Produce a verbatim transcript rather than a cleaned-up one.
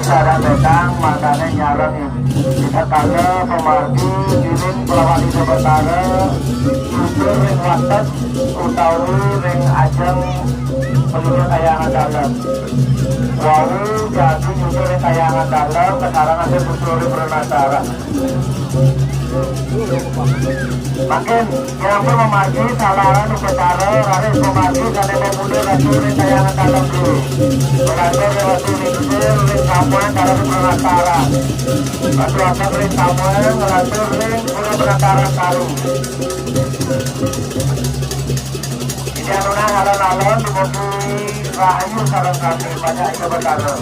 Sareng bétang mangdané nyarengin. Ritatkala pamargi ngiring Pelawan Ida Batara nyucur ring wates utawi ring ajeng palingga kahyangan dalem. Wau jagi nyucur ring kahyangan dalem, kasarengan ring Gusti Pranatara. Mangkin, nyampun mamargi salaran upacara, raris pamargi sané mamula ratu ring kahyangan dalem dulu. Nglantur ring Ratu Lingsir, ring Samuan, sareng Pranatara. Ratu Ageng ring Samuan, nglantur ring Pura Pranatara Taru. Inggih anunas alon-alon dumugi rahayu sareng sami, panjak Ida Batara.